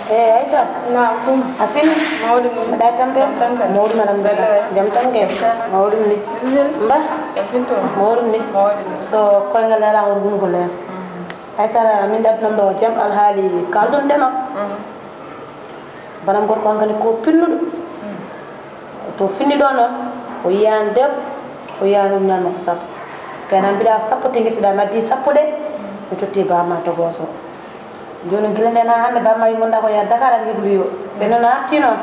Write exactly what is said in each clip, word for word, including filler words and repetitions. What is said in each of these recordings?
Eyi, Aïssa. Naam, Kumba. A fini? Mawɗum ni. Mbaɗa tampere? Jam tan kay. Mawɗum, alhamdulillah. Jam tan kay. Jam tan. Mawɗum ni. Bismillah. Mba? Jam finto. Mawɗum ni. Mawɗum ni. So koyngal leelaama, wuro hunuko leela. Mhm. Aïssa, min ɗaɓɓinan ɗo jam alhaali kaalɗon ɗen o. Mhm. Banam gorko hankadi ko pinnuɗo. Mhm. To finni ɗo noon, o yiyaani debbo, o yiyaani uññaani makko sappo. Kay na mbiɗa sappo tengirtiɗa, mi addi sappo ɗe, mi totti bamma to gooto. Jooni gila ndeen haa hannde, bamma yummonda ko yaa Dakar, aɗa hebloyoo. Ɓe noon arti noon.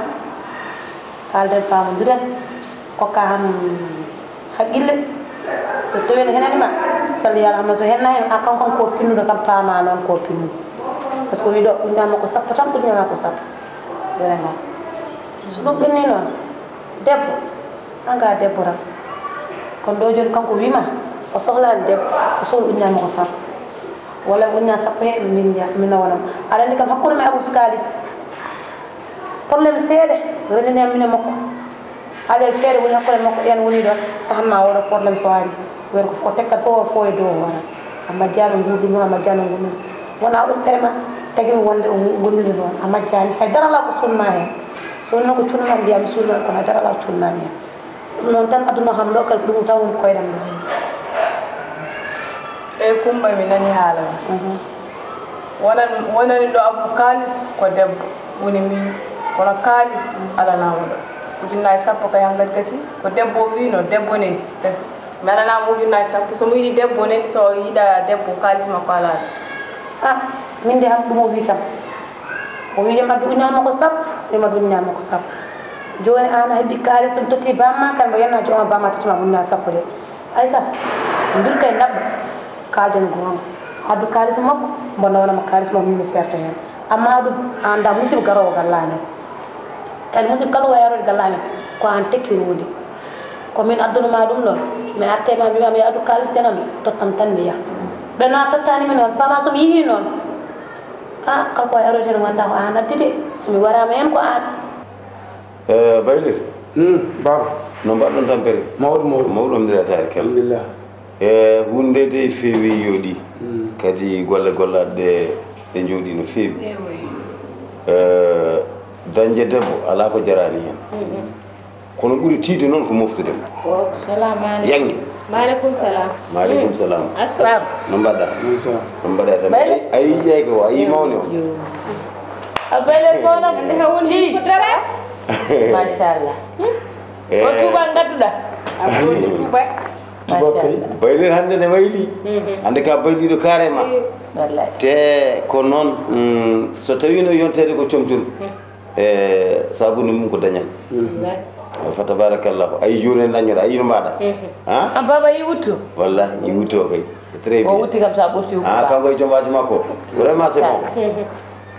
Kaalden, paamondiren, kokka kam haqqille. So tawii ne henani ma, salli Alla, amma so henna hen, a kanko ko pinnuɗo kam, paama noon ko pinnuɗo. Par ce que o wi ɗo, uññaama ko sappo tan, uññaama ko sappo. Ɓe renga. So ɗum ɓenni noon, debbo, an ka debbo tan. Kono ɗo jooni kanko wima, o sohlaani debbo, o sohli uññaama ko sappo. Walla uññaama sappo he, min nja-, min nawanam. Aɗa anndi kam hakkunde men Abou Kalis. Problème seeɗa, renndini am min e makko. Alel seeɗa woni hakkunde makko, en woni ɗo, sahan ma wooda problème so ari. Wiyata ko fof, tekkat fof, fof e dow hoore. A majjaani nguurndumi, a majjaani nguurndumi. Wona ɗum ɓere ma, tagi mi wonde o nguurndumi noon. A majjaani, hay dara alaa ko suunma heen. So wonno ko cuunma mbiya mi suunma, kono hay dara alaa ko cuunma mi heen. Ɗum noon tan aduna kam ɗo, kala ko ɗum tan woni koyɗam ɗo. Eyi, Kumba, mi nani haala ma. Mhm. Wonan-, wonani ɗo Abou Kalis ko debbo, woni min, kono Kalis alanaama ɗo. Ujunnaaji sappo kay hankadi gasi, ko debbo o wiino, debbo neni gasi. Mi alanaama ujunnaaji sappo, so mi yiɗi debbo neni, so yiɗa debbo, Kalis makko alaa ɗo. Ah, min de kam ɗum o wi kam. O wi yo mi addu ujunnaaji makko sappo, yo mi addu ujunnaaji makko sappo. Jooni aan a heɓi kaalis ɗum totti bamma, kan mbo yenna jooma bamma totti ma ujunnaaji sappo de. Aïssa, mbir kay naɓɗo, kaalden goonga. Addu kaalis makko, mbo nawanama kaalis makko, min mi serta heen. Amma ɗum, a anndaa musiba garoowo galla amen. Kadi musiba kala ko yaroyde galla amen, ko aan tekki ruundi. Ko min addunuma ɗum ɗon, mi arte ma, mbima mi addu kaalis tenan, tottam tan mi yaha. Ɓe noon tottani mi noon, pama so mi yehii noon. Ah, kala ko yaroyde heen wonda ko aan addi de, so mi waraama heen ko aan. Eh, Baylir. Hmm, Baba. No mbaɗɗon tampere? Mawɗo, mawɗo. Mawɗo, alhamdulillah, tabarikalla. Alhamdulillah. E huunde de feewi yooɗi. Hmm. Kadi golle gollaɗe ɗe njooɗi no feewi. Eeyi. Eh, dañde debbo alaa ko jaraani heen. Mhm. Kono ɓuri tiiɗde noon ko moftude mo. O, salamu aleykum. Yaŋŋe. Maaleykum salam. Maaleykum salam. Assalam. No mbaɗɗa? Maaleykum salam. No mbaɗɗa tan? Bale? A yii jeeyko o, a yii mawni o? Yo. A bale ko wona ko nde hawni ko dara? Machallah. Eh. O tuuba ngadduɗa? A tuuba. Tuuba kay. Machallah. Baylir hannde ne wayli. Mhm. Hannde ka bayliɗo carrément. Wallahi. Te ko noon, mm, so tawino yonteede ko comcol. Mhm. E sabude mum ko dañal. Mhm. Wallahi. Fa tabarakallahu. A yii juuɗe dañoɗa, a yii no mbaɗa. Mhm. Ha? Ah, baba yi wuttu. Wallahi, yi wuttu o kay. C'est très bien. O wutti kam sa ɓurti wuttu. Ah, kanko e joom waaji makko. Vraiment c'est bon. Mhm.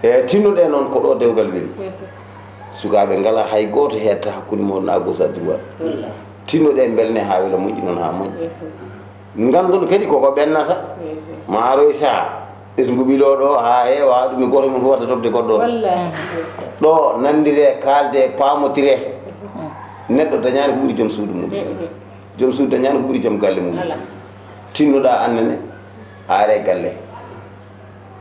E tinnuɗe noon ko ɗo dewgal weli. Mhm. Sukaaɓe ngala hay gooto heedta hakkunde mon na gosa droit. Wallahi. Tinnuɗe mbelne haa wela moƴƴi noon haa moƴƴi. Mhm. Nganndon kadi koko ɓennata. Mhm. Maaroy saha. Ɓesngu ɓilo ɗo haa heewa ɗum e gooto mum fof watta toɓde goɗɗo. Wallahi. Ɗo nanndire, kaalde, paamotire. Mhm. Neɗɗo dañaani ko ɓuri joom suudu mum. Mhm. Joom suudu dañaani ko ɓuri joom galle mum. Alaa. Tinnoɗaa annene, a are galle.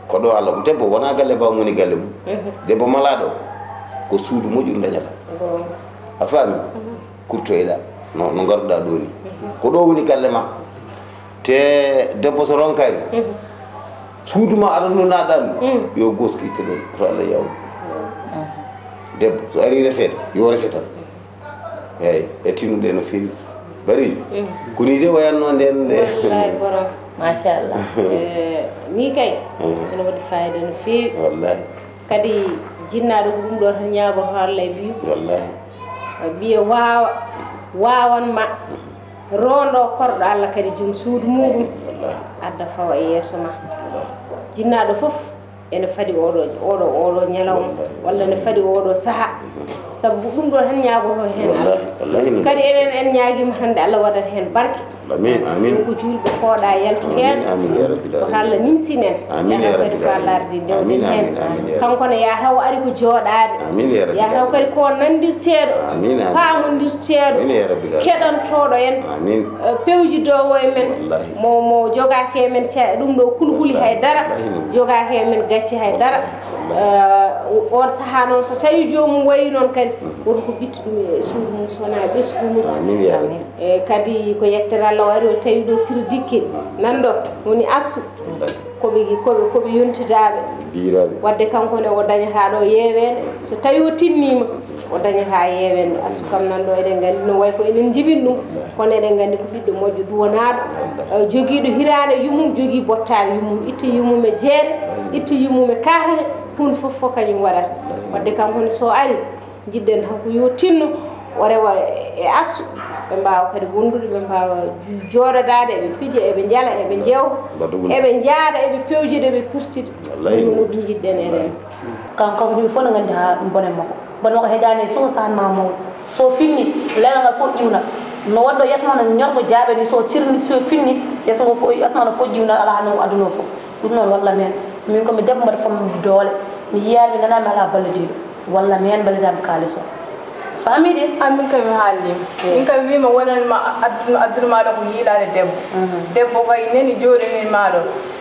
Ko ɗo Allah, debbo wonaa galle baa woni galle mum. Mhm. Debbo malaaɗo, ko suudu moƴƴuru dañata. Goonga. A faami? Mhm. Kurtoyɗaa, no, no ngarduɗaa ɗo ni. Mhm. Ko ɗo woni galle ma. Te debbo so ronkaani, mhm, suudu ma aɗa no naɗan, mm, yo goski itte ɗon, to Allah yawno. Mhm. Debbo, so ari reseede, yo rese tan. Eeyi, e tinnude no feewi. Bari. Kuni de wayanno nden de. Wallahi borom. Machallah. Ni kay. Ene waɗi fayida no feewi. Wallahi. Kadi jinnaaɗo ko ɗum ɗo tan ñaagoto Allah e ɓiyum. Wallahi. Ɓiya waawa waawan ma rondo korɗo Allah kadi jom suudu muɗum. Wallahi. Adda fawa e yeeso ma. Wallahi. Jinnaaɗo fof ene fadi oɗo oɗo oɗo ñalawma walla ne fadi oɗo saha. Sabu ɗum ɗo tan ñaagoto hen Allah. Kadi enen en ñaagima hannde Allah waɗat hen barke. Amin amin. Ko juulɓe kooɗa yaltu hen. Amin ya rabbil alamin. Ko Allah nimsinen. Amin ya rabbil alamin. Ko Allah ardi ndewden hen. Kanko ne yataw ari ko jooɗaade. Amin ya rabbil alamin. Yataw kadi ko nandirteeɗo. Amin amin. Paamondirteeɗo. Amin ya rabbil alamin. Keɗantooɗo en. Amin. Pewjidoowo e men. Mo mo jogaaki e men ɗum ɗo kulhuli hay dara. Jogaaki e men gacce hay dara. On sahaa noon so tawi joomum wayi noon kadi woto ko ɓitti ɗum e suudu mum sona ɓesgu mum. E kadi ko yettere Allah waɗi o tawi ɗo sirdikke nan ɗo woni assu. Koɓe koɓe koɓe yontidaaɓe. Wadde kanko ne o dañata ɗo yeeweende so tawi o tinniima. O dañata yeeweende assu kam nan ɗo eɗen nganndi no way ko enen njibin ɗum. Kono eɗen nganndi ko ɓiɗɗo moƴƴo duwanaaɗo jogiiɗo hiraande yumum jogii bottaari yumum itti yumum e jeere itti yumum e kaatane. Huunde fof fof kañum waɗata. Wadde kam hono so ari njiɗɗen tan ko yo tinno o rewa e assu. Ɓe mbaawa kadi wondude ɓe mbaawa jooɗodaade eɓe pija eɓe njala eɓe njeewa. Eɓe njaada eɓe pewjida eɓe pirtida. Ɗum no ɗum njiɗɗen enen. Kanko kanko yimɓe fof no nganndi haa bonen makko. Bonen makko heƴaani e suka sahan ma mawɗo. So finni leelal ngal fof ƴiwna. No waɗɗo yeeso ma no ñorgo jaaɓe ni so sirni so finni yeeso ngo fof yeeso ma no fof ƴiwna alaa no aduna o fof. Ɗum noon walla meen min ko mi debbo mbaɗa fam doole. Mi yiyaani mi nanaani mi alaa ballodiiɗo. Walla mi heen mballitaama kaalis o. Faamii de? An min kam mi haalniima. Min kam mi wiima wonani ma adduno adduno maa ɗo ko yiilaade debbo. Debbo kay neni jooɗani maa ɗo.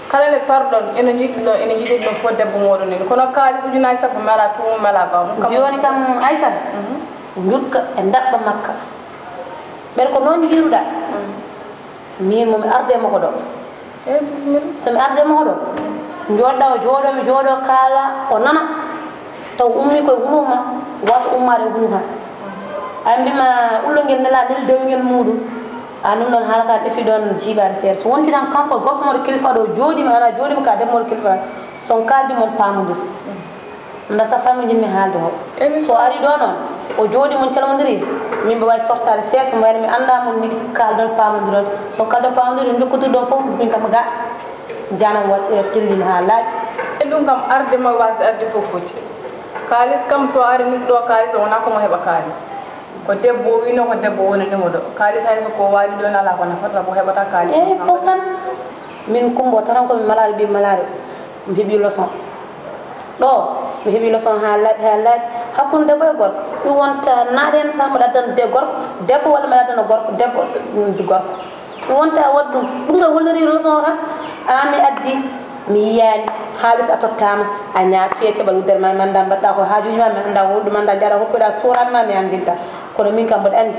Kala ne parɗon ene yiɗi ɗon ene yiɗi ɗum fof debbo mooɗon neni kono kaalis ujunaaji sappo mi alaa tuumu mi alaa bawɗum. Jooni kam Aysata. Njurka e ndaɓɓa makka. Ɓer ko noon njiiruɗaa. Miin mo mi arde mo ko ɗo. Eyi bisimilla. So mi arde mo ko ɗo. Njooɗɗa o jooɗo mi jooɗo kaala o nana. Taw ummi koye hunuko ma wasa ummaade e hunuko ma. Ay mbima ullo ngel nela nel dewgel muɗum. A ɗum ɗon haala ka ɗefi ɗon jiibaade seeɗa so wonti tan kanko gorko moɗo kilifa ɗo jooɗima ana jooɗima ka debbo moɗo kilifa son kaldi mon pamodir. Nda sa famille mi haalde o so ari ɗo noon o jooɗi mon calmodiri. Min mbawa sortade seeɗa so mbayno mi annda mon ni kaldon pamodiron so kaldon pamodiri jokkodirɗon fof min kam ga janam wat tellima ha laaɓi. E ɗum kam arde mo wasi arde fof foti. Kaalis kam so ari nit ɗo kaalis o wona komo heɓa kaalis. Ko debbo o wino ko debbo wonanimo ɗo kaalis hay so ko waali ɗo nala ko nafata ko heɓata kaalis. Eyi fof tan. Min kumbo taran komi malaɗo ɓi malaɗo. Mi heɓi leçon ɗo. Mi heɓi leçon ha laaɓi ha laaɓi. Hakkunde debbo e gorko mi wonta naɗen sa mbaɗa addan de gorko debbo walla mbaɗa addana gorko debbo. Gorko mi wonta waɗ ɗum ɗum ɗo holliri leçon o tan. An mi addi mi yiyani. Haalis a tottama a ñaafi e caɓal wuddere ma mi anda mbaɗɗa ko haajuji ma mi anda holɗum anda jaɗa hokkoɗa soraɓe ma mi andinta. Kono min kam mboɗo andi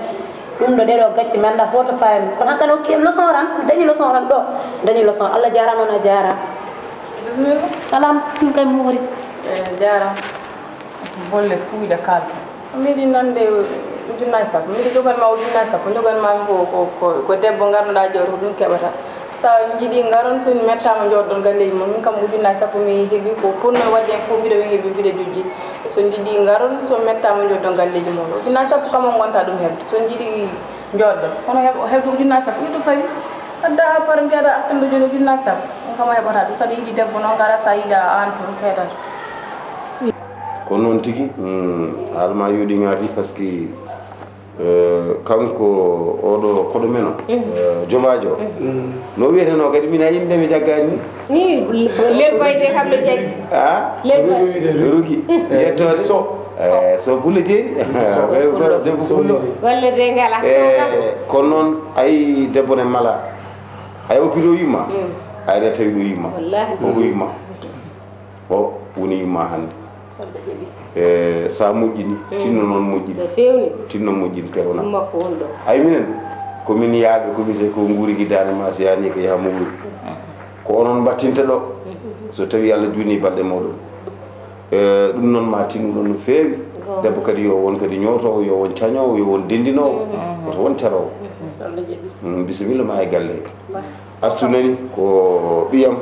ɗum ɗo ɗeɗo gacce mi anda fo to payami kono hankkan hokki en leçon o tan mi dañi leçon o tan ɗo. Dañi leçon allah jarama on a jarama. Bisimilla. Alam ɗum kay mi hori. Jarama. Bolle puuyɗe kalta. Miɗi nande ujunnaji sappo miɗi joganma ujunnaji sappo joganmami ko ko ko debbo garnoɗa jewta ko ɗum keɓata. Sa jiiɗi garon so mettama jooɗɗon galleji mon min kam ujunnaji sappo mi heeɓi ko ponno wadde hen fof mbiɗa mi heeɓi mbiɗa jojji. So jiiɗi garon so mettama jooɗɗon galleji mon ujunnaji sappo kam on gonta ɗum hebde so jiiɗi jooɗɗon kono hebde ujunnaji sappo iɗo fawi. Adda ha par mbiyaɗa attande joni ujunnaji sappo on kam a heɓata ɗum saɗa yiiɗi debbo noon gara sa yiiɗa an toon keedata. Ko noon tigi. Haalma yooɗi ngaati par ce que kanko oɗo koɗo men o jomaajo o no wiyeteno kadi min a innde mi jaggani ni. Ni lelbayde kam no jaggi. A lelbayde rugi yettoode so so bulle jeeɗi. Debbo fullo. Wallede ngala. Kono noon ayi debbo ne mala. Ay o piɗo yumma. Ayre tawi ɗo yumma. Koko yumma. O woni yumma hannde. E sa moƴƴini tinno noon moƴƴini. Tinno moƴƴini pewna. Ay minen komin yaaɓe komin tawi ko nguuri gidaane ma so yaani ko yaha mowri. Ko onon mbattinta ɗo. So tawi Allah juuni balɗe moɗon. E ɗum noon ma tinno ɗon no feewi. Debbo kadi yo won kadi ñootoowo yo won cañoowo yo won denndinoowo. Woto won caroowo. So Allah jaɓi. Mm, bisimilla ma e galle. Ba. Astu nani ko ɓiyam,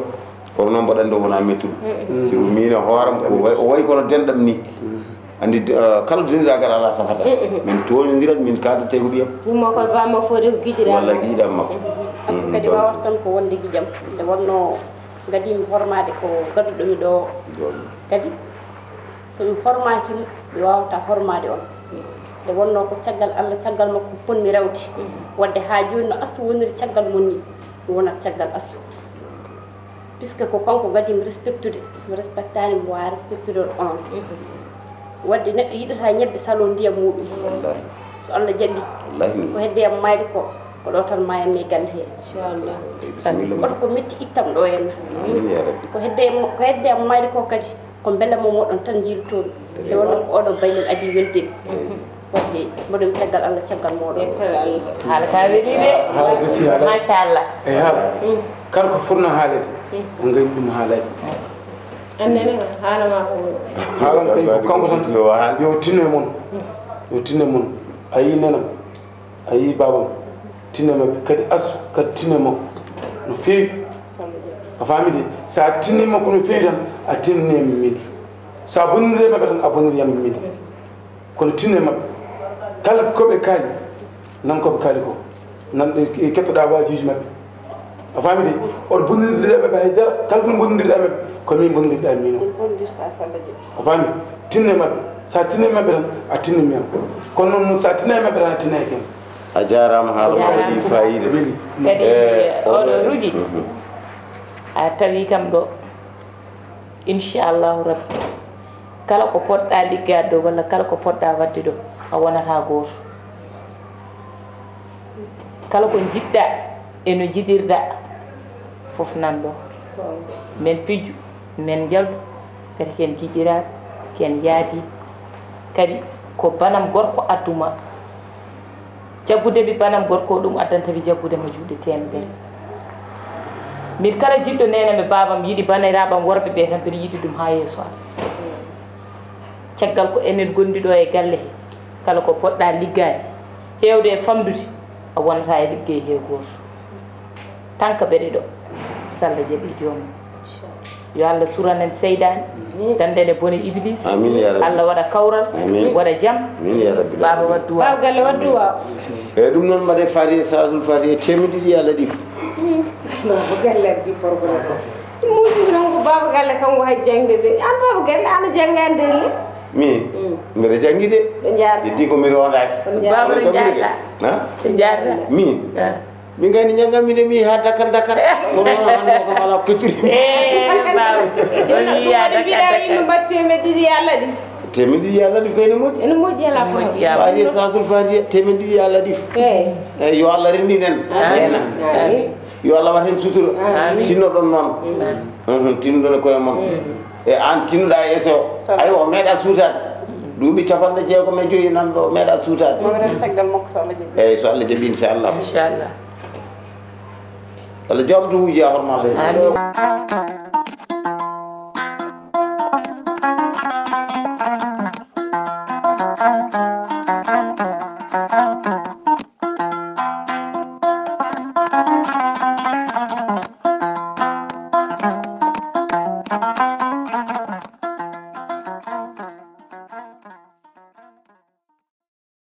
kono noon mboɗo anndi o wonaa mettuɗo. Mm. Si o miin e hooram, ko way, o wayi kono denɗam ni. Mm. Anndi, eh, kala dendiraagal alaa safata. Mm, mm. Min tooñondirat, min kaadate ko ɓiyam. Yumma ko bamma fof rew giɗiraɗo. Walla giɗam makko. Mm. Astu kadi waawata tan ko wonde giƴam. Nde wonnoo gadimi hormaade ko gadduɗo mi ɗo. Jooni. Kadi so mi hormaaki mo, mi waawata hormaade on. Nde wonnoo ko caggal Allah, caggal makko potmi rewde. Mm. Wadde haa jooni no Astu woniri caggal mon ni, mi wonat caggal Astu. Puisque ko kanko gadimi respectude, so mi respectaani mo, mi waawaa respectude onon. Wadde neɗɗo yiɗataa ñebbe saloo ndiyam muɗum. Wallaahi. So Allah jaɓi. Wallaahi. Ko hedde am maayde ko, ko ɗo tan maayam e galle he. Inchallah. Bisimilla. Kono ko metti ittam ɗo henna. Amiin yaa rabbi. Ko hedde am, ko hedde am maayde ko kadi, ko mbela mo moɗon tan njiilutoon. Nde wonnoo ko oɗo baylel adii weldeemi. Wadde mboɗon caggal Allah, caggal mooɗon. Yettere Allah. Haala ka weeli de. Haala gasi, haala. Machallah. Eyi, haala. Mm. Kala ko fotnoo haaleede, mm, o ngayni ɗum haalaaki. Annene haala ma ko. Haalam kay ko kanko tan. Yo tinno e mon. Mm. Yo tinno e mon. A yii nenam. A yii baabam. Tinno e maɓɓe. Kadi Astu kadi tinno e makko. No feewi. A faami de? So a tinno e makko no feewi tan, a tinno e min. So a bonnirii e maɓɓe tan, a bonnirii e min. Kono tinno e maɓɓe. Kala ko ɓe kaali, nan ko ɓe kaali ko. Nan ɗe, kettoɗaa waajuuji maɓɓe. A faami de? Oɗo bondirde e maɓɓe hay dara. Kala ko bondirɗa e maɓɓe, ko min bondirɗa e min o. Min bondirta salla jaɓi. A faami? Tinno e maɓɓe. So a tinno e maɓɓe tan, a tinno e min. Kono noon, so a tinno e maɓɓe tan, a tinno e ken. A jaaraama, haala ma waɗi faayiida. Weli. Kadi, eh, oɗo rugi. Mhm. A tawi kam ɗo. Inchallahu rabbi, kala ko poɗɗa liggaade ɗo walla kala ko poɗɗa waɗde ɗo, a wonata gooto. Kala ko njiɗɗa e no njiɗirɗa fof nan ɗo. Men pijju, men njaltu, kadi ken giƴiraaɓe, ken yaadi. Kadi ko banam gorko adduma. Jaggude mi banam gorko, ɗum addanta mi jaggude mo juuɗe teemedere. Min kala jiɗɗo neenam e baabam yiɗi bandiraaɓam worɓe ɓe tan, mbiɗa yiɗi ɗum haa yeeso am. Caggal ko enen gonɗi ɗo e galle he, kala ko poɗɗa liggaade, heewde e famɗude, a wonata e liggey he gooto. Tan ko ɓeɗe ɗo, so Allah jaɓi joomum. Yo Allah suran en seyɗaane, dannden e bone Iblis. Amiin, ya Rabbi. Allah waɗa kawral, amiin, waɗa jam. Amiin, ya Rabbi. Baaba waɗ duwaa. Baaba galle waɗ duwaa. Eyi, ɗum noon mbaɗe Faatiha, Salaatul Faatiha teemedde ɗiɗi, Allah ɗif. Baaba galle addi problème. Ɗum muusi noon ko baaba galle kam o hay jaŋde de. An baaba galle, an a jaŋgaani de le? Min? Mm. Mbeɗa jaŋgi de. Ɓe njaarta. Heddi ko mi rondaaki. Ɓe njaarta. Baaba ɓe njaarta. Ha? Ɓe njaarta. Min? Ah. Min kay ne njannganmi nde mi haa Dakar, Dakar. Kono noon hannde o kam alaa ko kettiri. Eh, baaba. Jooni ɗum waɗi mbiɗa yimɓe mbaɗ teemedde ɗiɗi, Allah ɗi. Teemedde ɗiɗi, Allah ɗi ko ene moƴƴi. Ene moƴƴi, alaa problème. Moƴƴi, Allah. Faatiha, Salaatul Faatiha, teemedde ɗiɗi, Allah ɗi. Eh. Eh, yo Allah renndin en. Amiin. Amiin. Yo Allah waɗ heen sutura. Amiin. Tinnoɗon noon. Amiin. Mhm, tinnoɗon e koye mon. Mm. E aan tinnoɗaa e S O. Aywa, o meeɗa suutaade. Duuɓi capanɗe jeegom e joyi nan ɗo, o meeɗa suutaade. Mo waɗan caggal makko so Allah jaɓi. Eeyi, so Allah jaɓi, inchallah. Inchallah. Allah jaɓtu wuji a horma. Amiin.